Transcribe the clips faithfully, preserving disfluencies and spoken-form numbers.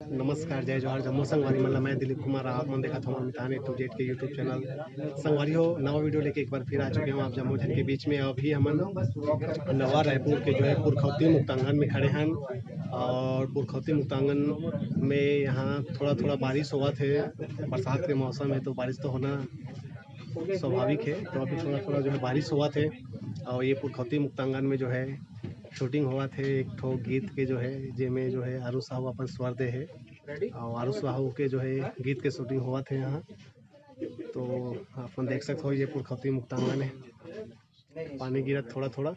नमस्कार, जय जोहार, जम्मो संगवारी मन ला। मैं दिलीप कुमार, आप मन देखत हव मितान A to Z के YouTube चैनल। संगवारी हो, नवा वीडियो लेके एक बार फिर आ चुके हंव आप जम्मो झन के बीच में। अभी हमन नवा रायपुर के जो है पुरखौती मुक्तांगन में खड़े हन, और पुरखौती मुक्तांगन में यहाँ थोड़ा थोड़ा बारिश होवत हे। बरसात के मौसम हे तो बारिश तो होना स्वाभाविक हे। तो अभी थोड़ा थोड़ा जो है बारिश होवत हे, और ये पुरखौती मुक्तांगन में जो है शूटिंग होवत हे एक ठो गीत के जो है, जेमे जो है आरू साहू अपन स्वर दे हे, और आरू साहू के जो है गीत के शूटिंग होवत हे यहाँ। तो अपन देख सकत हो, ये पुरखौती मुक्तांगन हे, पानी गिरत थोड़ा थोड़ा,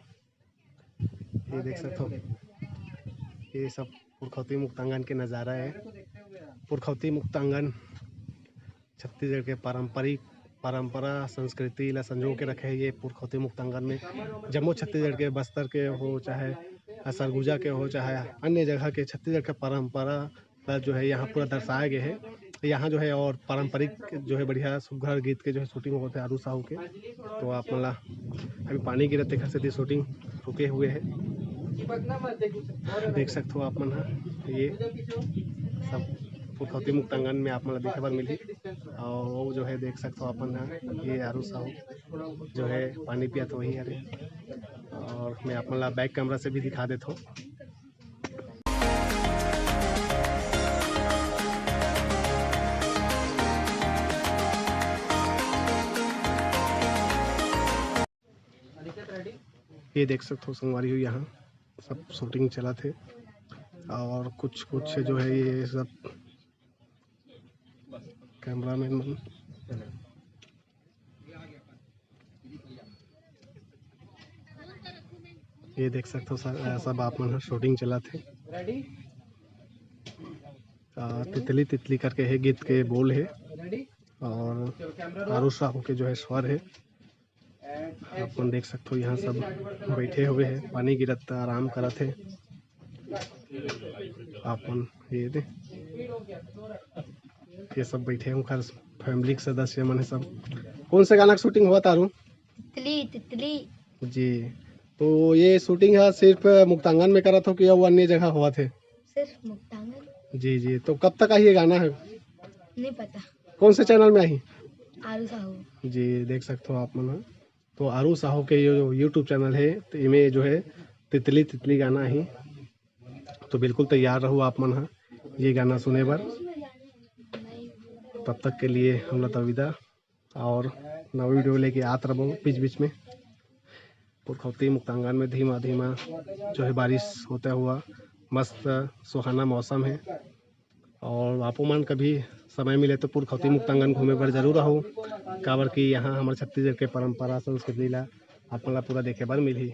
ये देख सकत हो, ये सब पुरखौती मुक्तांगन के नज़ारा हे। पुरखौती मुक्तांगन छत्तीसगढ़ के पारंपरिक, परंपरा, संस्कृति ला संजो के रखे हे ये पुरखौती मुक्तांगन में। जम्मो छत्तीसगढ़ के, बस्तर के हो, चाहे सरगुजा के हो, चाहे अन्य जगह के, छत्तीसगढ़ के परंपरा ला जो है यहाँ पूरा दर्शाया गया है। यहाँ जो है और पारंपरिक जो है बढ़िया सुघर गीत के जो है शूटिंग होवत हे आरू साहू के। तो आप मन ला अभी पानी गिरत, तेखर सेती शूटिंग रुके हुए हे। देख सकत हो आप मन ह, ये सब पुरखौती मुक्तांगन में आप मन ला देखे बर मिलही। और वो जो है देख सकत हो आप मन ह, ये आरू साहू जो है पानी पियत होही। अरे, और मैं आप मन ला बैक कैमरा से भी दिखा देत हूँ। ये देख सकत हो संगवारी हो, यहाँ सब शूटिंग चलत हे, और कुछ कुछ जो है ये सब कैमरामैन मन, ये देख सकत हो स-, सब आप मन ह शूटिंग चलत हे। आ, तितली तितली करके हे गीत के बोल हे, और आरू साहू के जो है स्वर हे। आप मन देख सकत हो यहाँ सब बैठे हुए हे, पानी गिरत आराम करत हे। आप मन ये दे, ये सब बैठे हे, ओकर फैमिली के सदस्य मन हे सब। कौन से गाना के शूटिंग होवत हे आरू? तितली तितली। जी, तो ये शूटिंग ह सिर्फ मुक्तांगन में करत हो कि अउ अन्य जगह होवत हे? सिर्फ मुक्तांगन। जी जी, तो कब तक आही ये गाना ह? नहीं पता। कौन से चैनल में आही? आरू साहू। जी, देख सकत हो आप मन ह, तो आरू साहू के ये जो YouTube चैनल हे, तो इमे जो है तितली तितली गाना आही। तो बिल्कुल तैयार रहू आप मन ह ये गाना सुने बर। तब तक के लिए हम ला तो विदा, और नवा वीडियो लेके आत रहबो बीच बीच में। पुरखौती मुक्तांगन में धीमा धीमा जो है बारिश होता हुआ मस्त सुहाना मौसम हे, और आपो मन कभी समय मिले तो पुरखौती मुक्तांगन घूमे बर जरूर आहू, काबर कि यहाँ हमर छत्तीसगढ़ के परंपरा संस्कृति ला आप मन ला पूरा देखे बर मिलही।